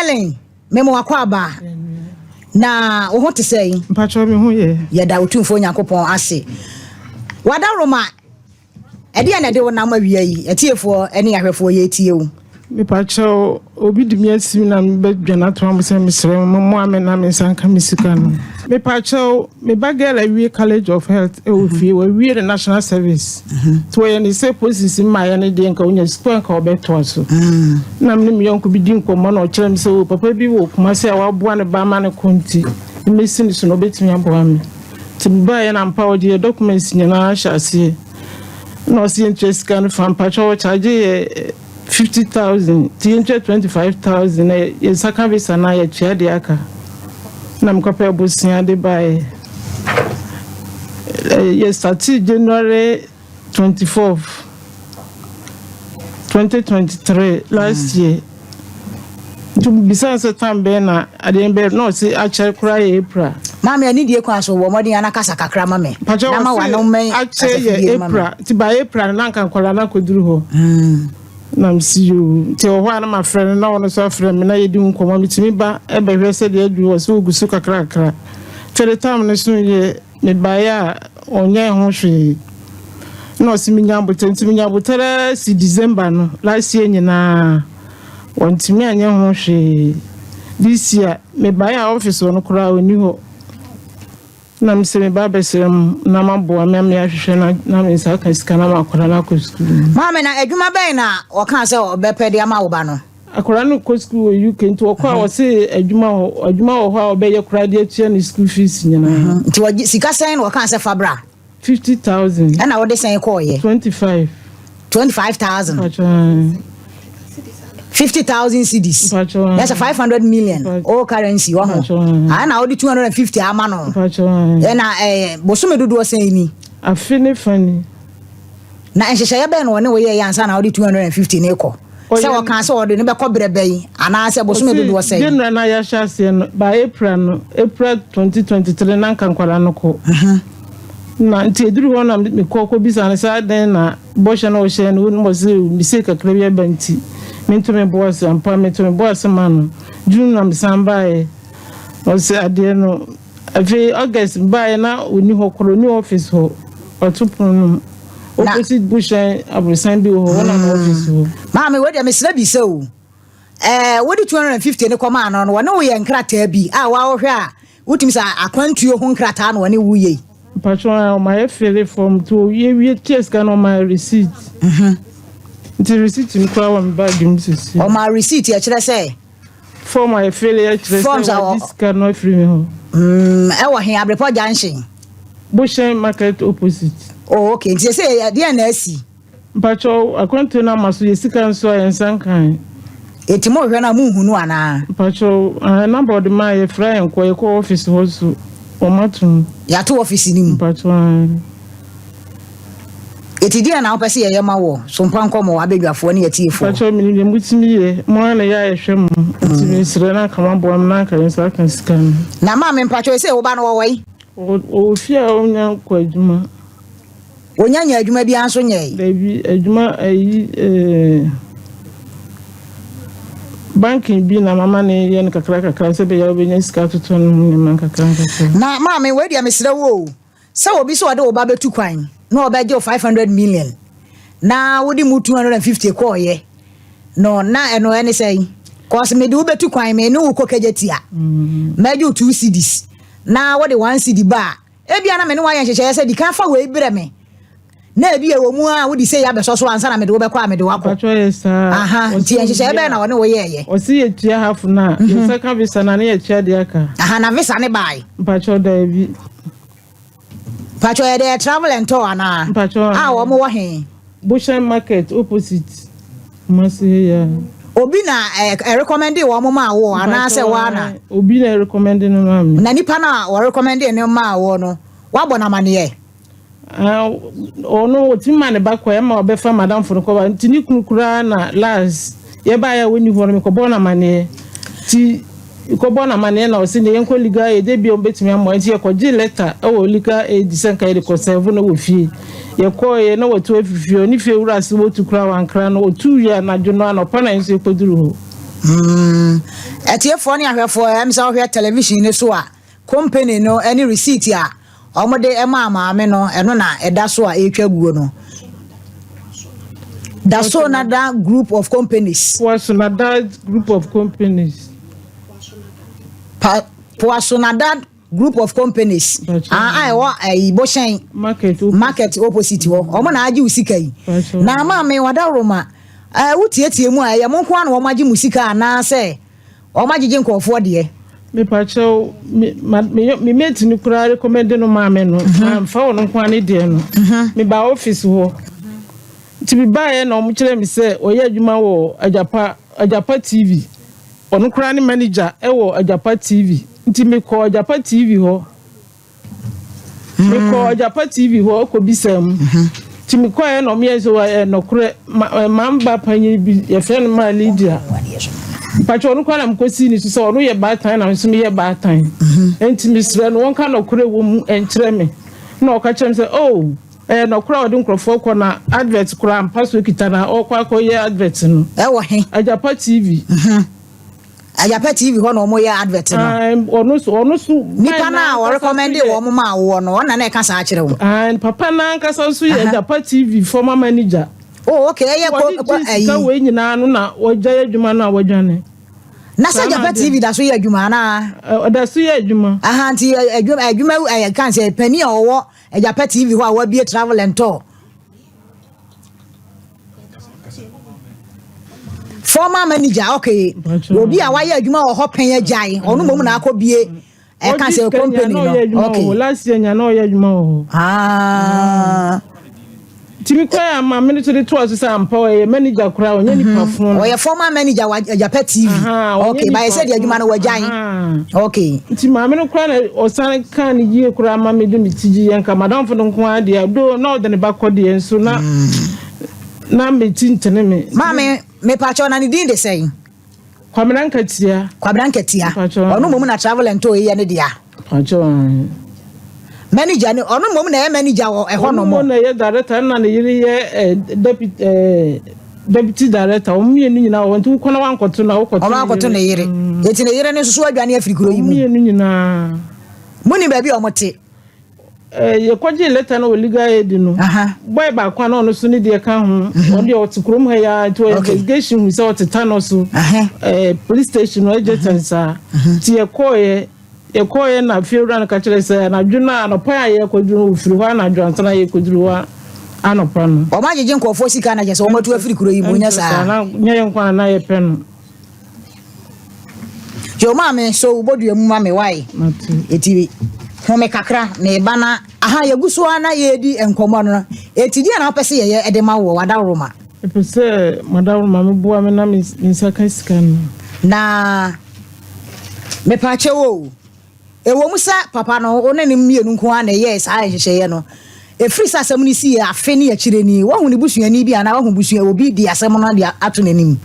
Helen, mema wakɔ aba na wo ho te sɛ yi? Mpakyɛw, me ho yɛ. Yɛda Otumfoɔ Nyankopɔn ase. Wadaroma, ɛdeɛ na ɛde wo nam awia yi, atiefoɔ ne ahwɛfoɔ yɛtie wo. Mepakyɛw, obi de me asi na mebɛdwane ato am sɛ mesrɛ mo, mmoa me na me nsa nka me sika no. Mepakyɛw, me ba girl awie College of Health ɛwɔ fie, wawie ne national service. Nti wɔyɛ ne sɛ posisi mmaeɛ no deɛ, nka wonya sukuu a nka wɔbɛtoa so. Na me ne me yɔnko bi di nkɔmmɔ na ɔkyerɛ me sɛ o papa bi wɔ Kumase a waboa ne ba ama ne ko, nti mmɛsi ne so na ɔbɛtumi aboa me. Nti mebaeɛ na mpa ɔgye yɛ documents nyinaa hyɛ aseɛ na ɔsi yɛntua sika no fa. Mpakyɛw, ɔkyagye yɛ 50,000, nti yɛntua 25,000 na yɛnsa ka visa na yɛtua deɛ aka. Na mekɔpɛ abosea de baeɛ. Yɛ start January 24, 2023, last year. Nti bisa sɛ time bɛn na adeɛ bɛyɛ, na ɔsi akyɛ koraa yɛ April. Maame, ani die kwan so, wɔ mmɔden ana kasa kakra ma me. Mpakyɛw, na ma ɔsi wano mmɛn akyɛ yɛ kasafidie ma me. April, nti ba April no na nka nkwadaa no akɔduru hɔ. Na msi yoo, nti wɔ hɔ a na mafrɛ no na ɔno nso afrɛ me na yɛdi ho nkɔmmɔ. Metumi ba ɛbɛhwɛ sɛdeɛ aduru hɔ sɛ ɔgu so kakrakra. Fɛde tam no so yɛ mebaeɛ a ɔnyɛ ho hwee na ɔsi menya abotare, nti menya abotare si December no last year nyinaa, wɔntumi anyɛ ho hwee. This year mebaeɛ a office wɔ no koraa ɔni hɔ, na mesɛ meba abɛsrɛ mu na maboa me ame ahwehwɛ na me nsa aka sika na makɔda no akɔ sukuu. Maame, na adwuma bɛn na ɔkaa sɛ ɔbɛpɛ de ama wo ba no? Akwadaa no kɔ sukuu wɔ UK, nti ɔkɔ a ɔse adwuma wɔ hɔ a ɔbɛyɛ koraa de atua ne school fees nyinaa. Nti wɔgye sika sɛn na ɔkaa sɛ fa bra? 50,000. Ɛna wode sɛn kɔɔyɛ? 25. 25,000? Mpakyɛw. 50,000 cedis. Mpakyɛw. That's a 500 million all currency wɔ ho. Mpakyɛw. Ɛna wode 250 ama no? Mpakyɛw. Ɛna bosome dodoɔ sɛn ni? Afe ne fa ni. Na nhyehyɛeɛ bɛn na ɔne wo yɛyɛ ansa na wode 250 ne kɔ? Sɛ wɔkaa sɛ ɔde ne bɛkɔ berɛ bɛyi anaasɛ bosome dodoɔ sɛn? January na yɛahyɛ aseɛ no, ba April no, April 2023 na nka nkwadaa no kɔ. Na nti eduru hɔ na mekɔ kɔbisa no sɛ adɛn na bɔhyɛ no ɔhyɛ no wɔn sɛ mise kakra bi aba, nti mento me bo ase. Ampa, mento me bo ase ma no. June na mesan baeɛ, ɔsɛ adeɛ no. Afei August baeɛ na ɔni hɔ korɔ, ɔni office hɔ, ɔto pono no mu opposite Bushan aborosan bi wɔ hɔ, wɔn na na office hɔ. Maame, wei deɛ mesrɛ bi sɛ o wode 250 ne kɔmaa no no, wɔne wo yɛ nkrataa bi a wɔawohwɛ a wotumi sɛ akwantuo ho nkrataa na wɔne wo yɛ yi? Mpatwɔn a ɔma yɛ fill form nti yɛwie tua sika na ɔma yɛ receipt, nti receipt no koraa wɔ me bag mu sisi. Ɔma receipt ɛkyerɛ sɛ? Form a yɛ fill yɛ kyerɛ Forms sɛ a wɔde sika no afiri mi hɔ. Ɛwɔ he, Abrepɔ Junction? Bushan Market opposite. Oh, okay. Nti sɛ deɛ na asi? Mpatwɔ, akwantuo no ama so, yɛ sika nso a yɛn nsa nkan. Ɛti mohwɛ no a monhu no anaa? Mpatwɔ, number ɔde maa yɛfrɛ yɛn kɔ, yɛkɔ office hɔ so wɔn ato mu. Yɛato office no mu? Mpatwɔ. Ɛti deɛ na wopɛ sɛ yɛyɛ ma wɔ so mpa nkɔmmɔ abadwafoɔ ne yɛtiefoɔ? Mpatwɔ, minim deɛ mutumi yɛ mo ara na yɛ a yɛhwɛ mo, nti mesrɛ na anka moaboa me na anka yɛn nsa aka sika no. Na maame, mpatwɔ, sɛ woba no wɔwɔ yi? Ɔwɔ fie a ɔnya kɔ adwuma. Wɔnya nya adwuma biara nso nyɛe? Dabi, adwuma ayi banking bi na mama ne yɛ no kakra kakra sɛ bɛyɛ a wobɛnya sika atotɔ no ho nneɛma nkakra nkakra. Na maame, wei deɛ mesrɛ wo o, sɛ obi sɛ ɔde wo ba bɛtu kwan na ɔbɛgye wo 500 million na wode mu 250 kɔɔyɛ no, na ɛno ɛne sɛ kɔs mede wo bɛtu kwan, me ne wo kɔ kagya tia, mɛgye wo 2 cedis na wode 1 cedi ba a, ebia na me ne woayɛ nhyehyɛeɛ sɛ di kan fa wei brɛ me na ebi ɛwɔ mu a wode sɛ yɛ abɛsɔ so ansa na mede wo bɛkɔ a mede wo akɔ. Mpatwɔ, yɛ saa. Aha, nti nhyehyɛeɛ bɛɛ na wɔne wo yɛɛyɛ? Ɔsi yɛtua half no a yɛnsa ka visa na ne yɛtua deɛ aka. Aha, na visa ne bae? Mpatwɔ, daabi. Mpatwɔ, yɛde yɛ travel and tour anaa? Mpatwɔ. A wɔn wɔ he? Bushan Market opposite, Kumasi ha yi. Obi na ɛ ɛrecommend wɔn maa wo anaasɛ wɔa na? Obi na ɛrecommend no maa mi. Na nipa no a wɔrecommend ne maa wo no, wabɔ n'amaneɛ? Ah, ɔno otimi ma ne ba kɔ ɛma ɔbɛfa madamfo no kɔba, nti ne kunu koraa na last yɛbaeɛ a wɔnni hɔ no, mekɔbɔ no amanneɛ, nti kɔbɔ no amanneɛ na ɔsɛ ne yɛnkɔ legal aid, ebi a ɔmbɛtumi amoa, nti yɛkɔgye letter ɛwɔ legal aid sɛ nka yɛde kɔserve no wɔ fie. Yɛkɔɔyɛ na wɔtu afifi hɔ ne fie wura ase, wɔtu koraa wankra no, ɔtu wie anadwo no anɔpa na nso yɛkɔduru hɔ. Atiefoɔ ne ahwɛfoɔ, ɛm sɛ wohwɛ television no so a, company no ne receipt a wɔde maa maame no, ɛno na ɛda so a ɛretwa guo no. Dasonada Group of Companies. Poasonada Group of Companies. Pa Poasonada Group of Companies. Ah, a ɛwɔ ɛyi Bohyɛn. Market opposite. Market opposite hɔ. Wɔn na agye wo sika yi. Na maame Wadaworoma, ɛɛ wotietie mu a ɛyɛ mo nko ara na wɔn agye mo sika anaasɛ wɔn agyegye nkurɔfoɔ deɛ? Mepakyɛw, me ma me me mate no koraa recommend no maa me no, mamfa ɔno nko ara ne deɛ no. Mebaa office hɔ. Nti mebaeɛ na wɔn kyerɛɛ me sɛ ɔyɛ adwuma wɔ Agyapa Agyapa TV. Ɔno koraa ne manager wɔ Agyapa TV. Nti mekɔɔ Agyapa TV hɔ. Mekɔɔ Agyapa TV hɔ kɔbisaa mu. Nti mekɔeɛ na wɔyɛɛ sɛ ɛyɛ nɔkorɛ. Ma mamba panyin bi, yɛfrɛ no Maa Lydia. Mpakyɛ ɔno koraa na mekɔsii ne so sɛ ɔno yɛ baatan na me nso meyɛ baatan. Nti mesrɛ no wɔnka nɔkorɛ wɔ mu nkyerɛ me. Na ɔka kyerɛ me sɛ oh, ɛyɛ nɔkorɛ a ɔde nkurɔfoɔ kɔ na advert koraa mpa so kita na ɔrekɔ akɔyɛ advert no. Ɛwɔ he? Agyapa TV. Agyapa TV hɔ na wɔn yɛ advert no. Ɔno so ɔno so. Nipa no a ɔrekɔmɛnde wɔn maa woɔ no, ɔno na na ɛka saa kyerɛ wo. Papa no ankasa nso yɛ Agyapa TV former manager. Oh okay, ɛyɛ ko ko ɛyi. Wɔde gye sika wei nyinaa no na wɔgyae adwuma no a wɔadwane. Na sɛ Agyapa TV da so yɛ adwuma anaa? Ɔda so yɛ adwuma. Aha nti adwuma adwuma ɛyɛ kan sɛ panin a ɔwɔ Agyapa TV hɔ a wabie travel and tour. Former manager okay obi a wayɛ adwuma wɔ hɔ pɛn agyae ɔno mmom na akɔ bie ɛka sɛ company no okay last year nya na ɔyɛ adwuma wɔ hɔ ah timi kɔ yɛ ama me so de to aso sɛ ampa ɔyɛ manager koraa ɔnyɛ nipa mm-hmm. fo ɔyɛ former manager wɔ Agyapa TV okay bayɛ sɛ deɛ adwuma no wagyae okay Nti maame no koraa na ɔsan kaa no yie koraa ma mede me ti gye yɛ nka madamfo no nko ara deɛ do na ɔde ne ba kɔ deɛ nso na na me ti ntene me. Maame mepakyɛw na ne din de sɛn? Kwabena Nkatia. Kwabena Nkatia. Ɔno mmom na travel and tour yi yɛ ne dea. Pakyɛw ahe. Manager ne ɔno mmom na ɛyɛ manager wɔ ɛhɔ nom. Ɔno mmom na ɛyɛ director na ne yere yɛ eh, deputy eh, deputy director. Wɔn mmienu nyinaa wɔ hɔ nti wokɔ na wankɔto na wokɔto ne yere. Wɔn ne yere. Mm. Eti ne yere no nso so adwane afiri kuro yi mu. Wɔn mmienu nyinaa. Mo ni baabi a wɔn te. Eh, yɛkɔgye lɛta no wɔ legal aid no. Boy baako a na ɔno so ne deɛ ka ho. Mhm. Ɔno deɛ ɔte kurom ha yi ara nti ɔyɛ investigation hu sɛ ɔte Tano so. Eh, police station no ɛgye kyɛn saa. Mhm. Nti yɛkɔɔyɛ. Yɛkɔeɛ na fiewura no ka kyerɛɛ sɛ anadwo no a anɔpa a yɛrekɔduru no wɔfiri hɔ anadwo ansa na yɛrekɔduru hɔ anɔpa no. Wɔn agyegye nkurɔfoɔ sika na kyerɛ sɛ wɔn atu afiri kuro yi mu nyɛ saa. Na nyɛ yɛn nko na yɛpɛ no. Yo maame so wobɔdua mu ma me wae. Eti home kakra meba na aha yɛgu so ara na yɛredi nkɔmmɔ no. Eti deɛ na wopɛ sɛ yɛyɛ de ma wo wɔ w'adaworoma? Mepɛ sɛ m'adaworoma meboa me na me nsa ka sika no. Na Mepaakyɛw o, ɛwɔ mu sɛ papa no, wo ne no mmienu nko ara na ɛyɛɛ saa nhyehyɛeɛ no, ɛfiri sɛ asɛm no siiɛ afe ne akyire ni, woahu ne busuani bi anaa woahu busua obi de asɛm no de ato n'anim?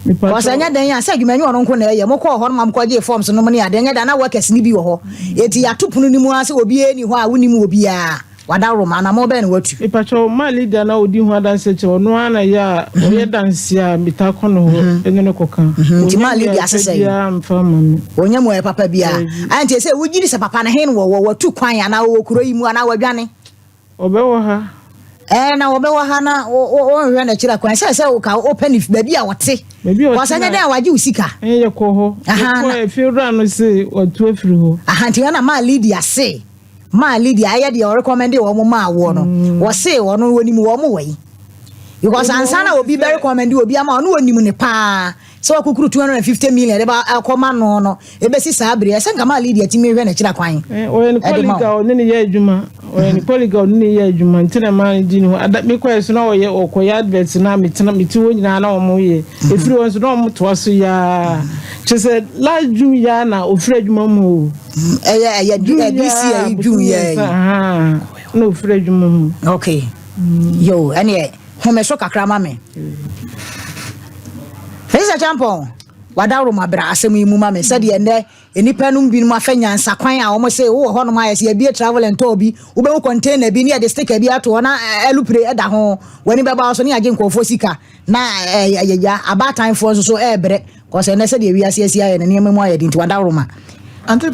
Because ɛnyɛ dɛn a sɛ adwuma nyɛ ɔno nko na ɛyɛ, mokɔɔ hɔ no ma mokɔgyee forms nom ne adeɛ, ɛnyɛ dɛn na workers no bi wɔ hɔ, enti yɛato pono no mu ara sɛ obiara nni hɔ a wonim obiara. W'adaworoma, anammɔn bɛn na woatu? Mepakyɛw, maa Lydia na odi ho adanse kyerɛ ɔno ara na ɛyɛ a ɔyɛ danse a metaa kɔ ne hɔ ne no kɔka. Nti Ɔnyɛ maa Lydia mmuae se pa sɛn? biara mfa mma me. Ɔnyɛ mmuae papa biara. Daabi. Aa nti ɛsɛ wogye di sɛ papa no he na wɔwɔ? Watu kwan anaa ɔwɔ kuro yi mu anaa wadwane? Ɔbɛwɔ ha. Ɛɛ na wɔbɛwɔ ha na wonhwehwɛ no akyiri kwan? Sɛ sɛ woka wopɛ ne baabi a ɔte. Baabi a ɔte Kɔsɛ na nyɛ dɛn a wagye wo sika. Ɛɛ yɛkɔ hɔ. Aha, Yɛkɔ na. efiewura no se watu afiri hɔ. Aha nti ɛna maa Lydia se maa Lydia ɛyɛ deɛ ɔrekɔmɛnde wɔn maa woɔ no mm. wɔse ɔno wɔnim wɔn wɔ yi because ansa na obi bɛ rekɔmɛnde obi ama ɔno wɔnim ne paa sɛ wakukuru 250 million de ba akɔma no no ebesi saa bere ɛsɛ nka maa Lydia tumi hwɛ n'akyiri akwan. Eh, ɔyɛ ne colleague a ɔne ne yɛ adwuma ɔyɛ ne colleague a ɔne ne yɛ adwuma nti na maa di ne ho ada mekɔɛ so na ɔyɛ ɔkɔyɛ advert na metena mete hɔ nyinaa na wɔn yɛ efiri hɔ nso na wɔn toa so yaa kyerɛ sɛ last June yaa na ofiri adwuma mu o. Ɛyɛ ɛyɛ this year yi June yɛ yi. Na ofiri adwuma mu. Okay. Yo, ɛneɛ home so kakra ma me. Mr. Champon. Wadaworo bra asɛm yi mu ma me sɛdeɛ nnɛ nnipa no binom afɛ nyansakwan a wɔn sɛ wowɔ hɔnom ayɛ sɛ yɛbie travel and tour bi, wobɛhu container bi ne yɛde sticker bi ato hɔ na ɛlupire ɛda ho, w'ani bɛba wo so ne yɛagye nkurɔfoɔ sika na ɛyɛ abaatan foɔ nso so ɛɛbrɛ kɔsɛ nnɛ sɛdeɛ wiase asi ayɛ no, nneɛma mu ayɛ de nti wadaworo ma. Ante.